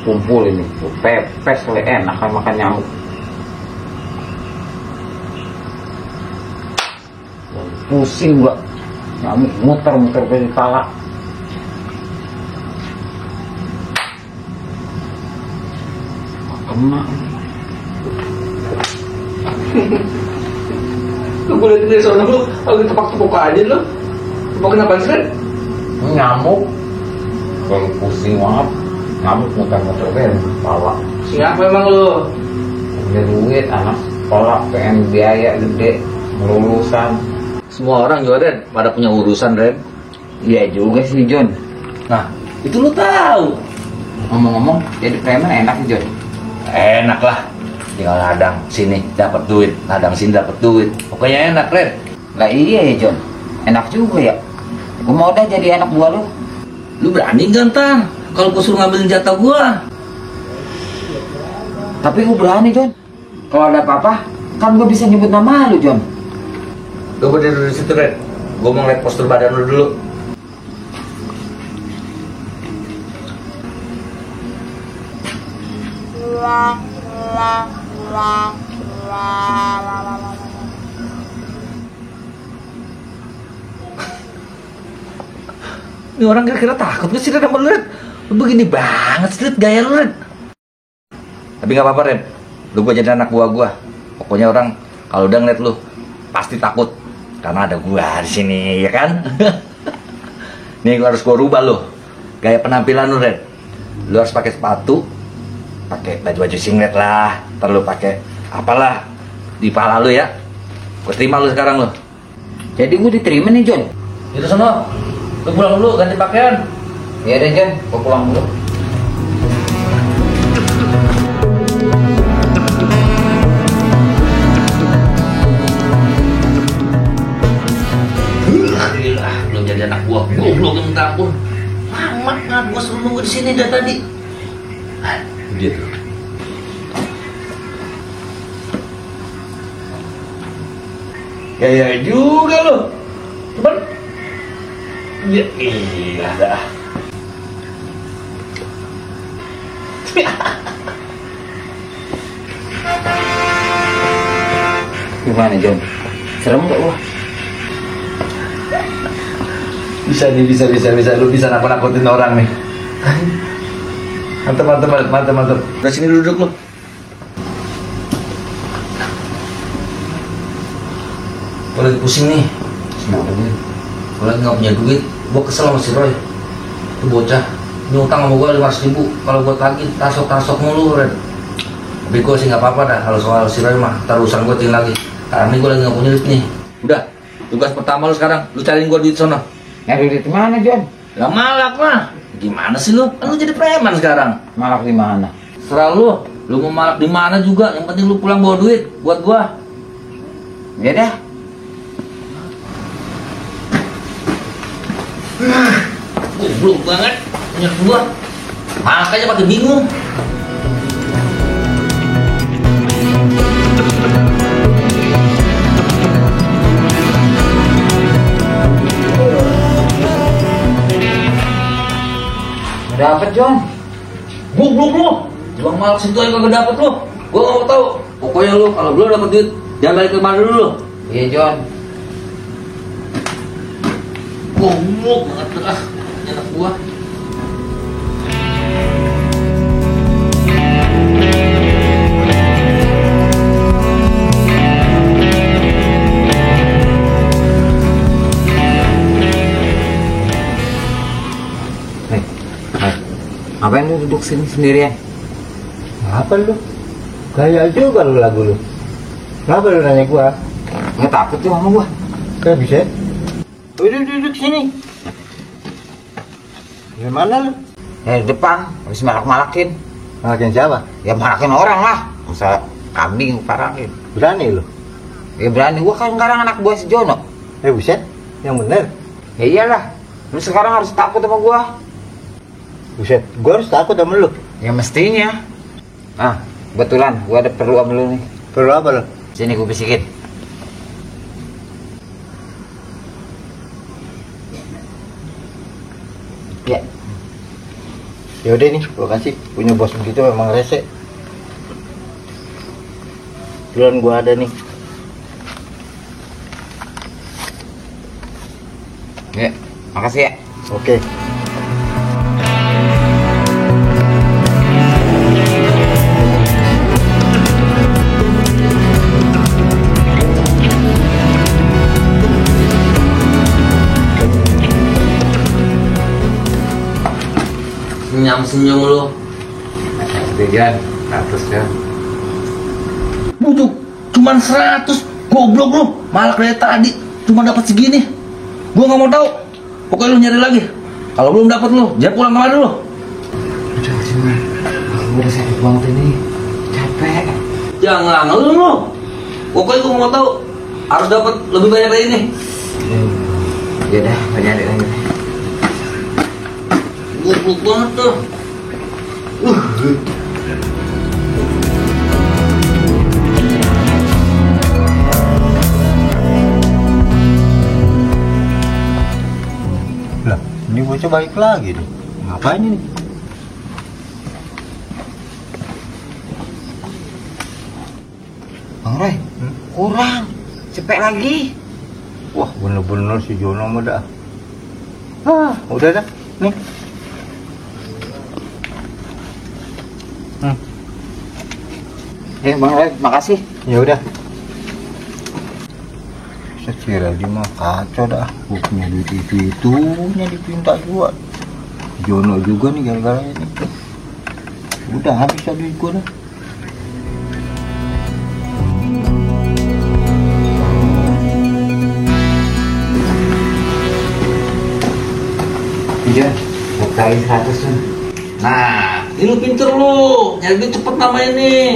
kumpul ini, pepes oleh enak kan makan nyamuk. Pusing gua, nyamuk muter-muter dari kepala. Kena. Gue liatin dari sana lu, lagi tepak-tepuk aja lu. Tepakin apaan sih, Ren? Nyamuk. Kalau pusing banget, nyamuk muter-muter dari kepala. Siapa emang lu? Punya duit, anak sekolah, pengen biaya gede, lulusan. Semua orang juga, Ren, pada punya urusan, Ren. Iya juga sih, John. Nah, itu lu tahu. Ngomong-ngomong, jadi preman enak sih, John. Enak lah. Tinggal ladang sini dapat duit, ladang sini dapat duit. Pokoknya enak, Ren. Lah iya ya, John. Enak juga ya. Gue mau dah jadi anak buah lu. Lu berani gak, Tan? Kalau gue suruh ngambilin jatah gua. Tapi gue berani, John. Kalau ada apa-apa, kan gue bisa nyebut nama lu, John. Lu berdiri dulu di situ, Ren. Gue mau ngeliat postur badan lu dulu. Ini orang kira-kira takut gak sih, Ren, sama lu, Ren? Lu begini banget sih, Ren, gaya lu, Ren. Tapi gak apa-apa, Ren. Lu gua jadi anak buah gua. Pokoknya orang kalau udah ngeliat lu pasti takut karena ada gua di sini, ya kan? Nih gua harus gua rubah lu. Gaya penampilan lu, Ren. Lu harus pakai sepatu, pakai baju-baju singlet lah, terus lu pakai apalah di pala lu ya. Gua terima lu sekarang lu. Jadi gue diterima nih, John. Itu sono. Lu pulang dulu ganti pakaian. Iya deh, John. Gue pulang dulu. Alhamdulillah, belum jadi anak buah. Goblok yang minta ampun. Mamat nggak gua suruh nunggu di sini dari tadi. Dia tuh. Ya juga lo. Cuman ya iya dah. Gimana, John? Serem gak gua? Bisa nih, bisa. Lu bisa nakut-nakutin orang nih. Mantap. Udah sini duduk lu. Gue lagi pusing nih. Kenapa, John? Gue lagi gak punya duit. Gue kesel sama si Roy. Itu bocah. Ini utang sama gue 500.000. Kalau gue tagih tasok mulu, Ren. Tapi gue sih gak apa-apa dah. Kalau soal si Roy mah ntar urusan gue tinggal lagi. Karena ini gue lagi gak punya duit nih. Udah, tugas pertama lu sekarang. Lu cariin gue duit sono. Nyari duit di mana, John? Lah malak mah. Gimana sih lu? Kan lu jadi preman sekarang. Malak di mana? Serah lu. Lu mau malak di mana juga. Yang penting lu pulang bawa duit buat gua. Ya dah. Goblok banget. Punya gua. Makanya pakai bingung. Dapet, John. Goblok lu. Juang malak situ aja kagak dapet lu. Gua nggak mau tahu. Pokoknya lu kalau belum dapet duit, jangan balik ke mana dulu. Iya, John. Goblok banget ah. Anak gua. Ngapain lu duduk sini sendirian? Apa lu? Gaya juga lu lagu lu. Kenapa lu nanya gua? Nggak takut tuh sama gua. Gak bisa. Duduk sini. Gimana lu? Di depan, habis malak-malakin. Malakin siapa? Ya malakin orang lah. Masa kambing parahin. Berani lu? Ya berani, gua kan sekarang anak buah si Jono. Buset, yang bener. Ya iyalah, lu sekarang harus takut sama gua. Buset, gua harus takut sama lu. Ya mestinya. Ah, kebetulan gua ada perlu sama lu nih. Perlu apa lu? Sini gua bisikin. Ya. Yaudah nih, gua kasih. Punya bos begitu memang rese. Duluan gua ada nih. Ya, makasih ya. Oke. Senyum lu. Tujuan 100 Jon. Bujuk, cuman 100. Goblok lu, malah dari tadi cuma dapat segini. Gua nggak mau tahu. Pokoknya lu nyari lagi. Kalau belum dapat lu, jangan pulang kemari lu. Udah Jon, aku udah sakit banget ini. Capek. Jangan ngeluh lu. Pokoknya gua mau tahu harus dapat lebih banyak dari ini. Ya udah, gua nyari lagi. Goblok banget tuh. Lah, ini bocah balik lagi nih. Ngapain ini? Bang Roy, kurang. Cepet lagi. Wah, bener-bener si Jono mah dah. Udah dah. Nih. Bang Roy, makasih. Ya udah. Sekira dia mah kacau dah. Gua punya duit itunya dipinta juga. Jono juga nih gara-gara ini. Udah habis duit gua dah. Jon, mau kali 100 Jon. Nah, ini lu pinter lu. Nyari duit cepet namanya nih.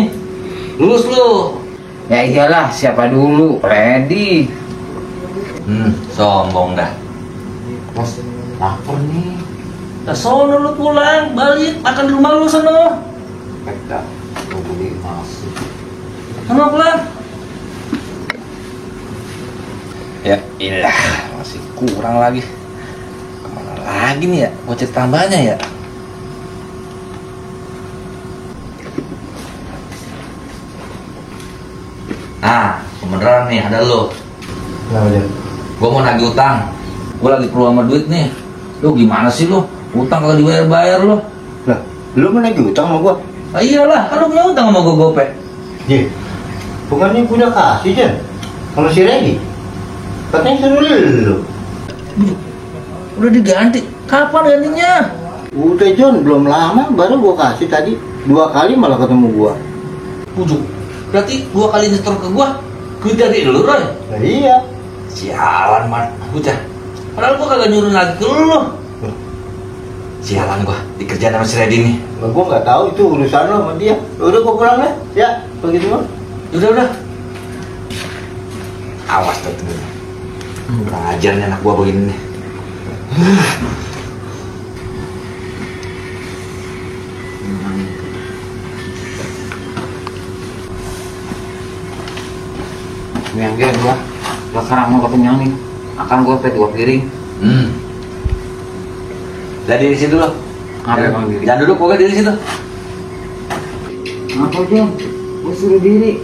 Lulus lu. Ya iyalah, siapa dulu? Ready. Sombong dah. Bos, lapar nih. Nah, sono lu pulang, balik, makan di rumah lu sono. Kita mau beli nasi. Sono pulang. Ya, inilah masih kurang lagi. Kemana lagi nih ya? Mau cari tambahnya ya? Nah, beneran nih ada lo. Kenapa dia? Gua mau nagih utang. Gua lagi perlu sama duit nih. Lu gimana sih lu? Utang kagak dibayar-bayar lu. Lah, lu mana lagi utang sama gua? Ah, iyalah, kan lu punya utang sama gua gope. Ye, bukannya punya kasih Jan? Sama si Redi? Katanya suruh lu. Udah diganti. Kapan gantinya? Udah John, belum lama baru gua kasih tadi. 2 kali malah ketemu gua. Bujuk. Berarti 2 kali nyetor ke gua. Duit dari lu, Roy. Nah, iya. Sialan, man. Bocah. Padahal gua kagak nyuruh lagi ke lu. Sialan gua, dikerjain sama si Redi nih. Nah, gua nggak tahu itu urusan lo sama dia. Udah gua pulang deh. Ya, begitu mah. Udah. Awas tuh. Kurang ajar nih anak gua begini nih. Yang dia gua sekarang mau kenyang nih. Akan gua pet 2 piring. Jadi di situ loh. Ngapain Bang Diri? Jangan duduk, pokoknya di situ. Ngapa Jon? Gua suruh diri.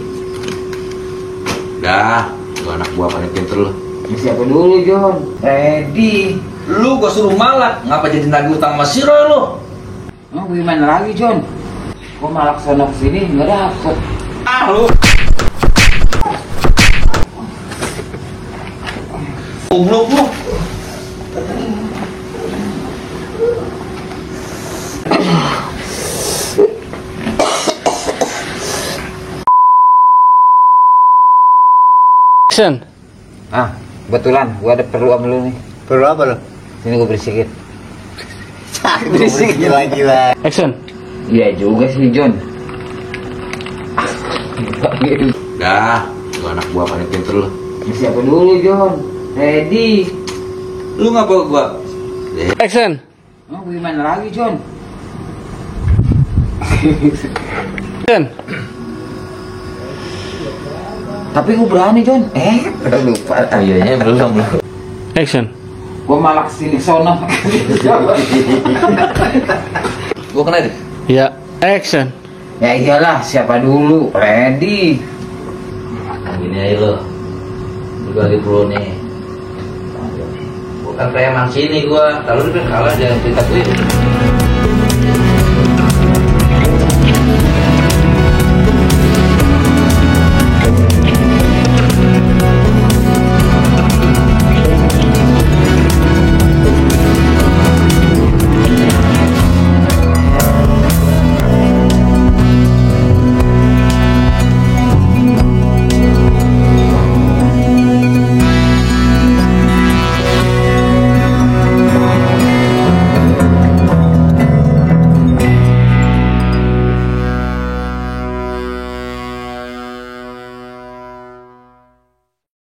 Dah, lu anak gua paling pinter lu. Siapa dulu Jon? Ready. Lu gua suruh malak, ngapa jadi nagih utang sama si Roy lu? Mau gimana lagi Jon? Gua malah kesana kesini nggak dapet. Ah lu. Goblok lu. Action. Kebetulan gua ada perlu sama lu nih. Perlu apa lo? Sini gua berisik. Berisik gila-gila. Action. Iya juga sih Jon. Dah, lu anak gua paling pinter lu. Siapa dulu Jon? Ready. Lu ngapa gua? Action. Mau gimana lagi Jon? Action. Tapi gua berani Jon. Lupa. Ayonya belum. Action. Gua malah kesini sono. Gua kena deh. Ya, action. Ya iyalah, siapa dulu? Ready. Nah, gini aja lo. Gua lagi pro nih. Bukan preman sini gua. Kalau lu kan kalah jangan cerita gue.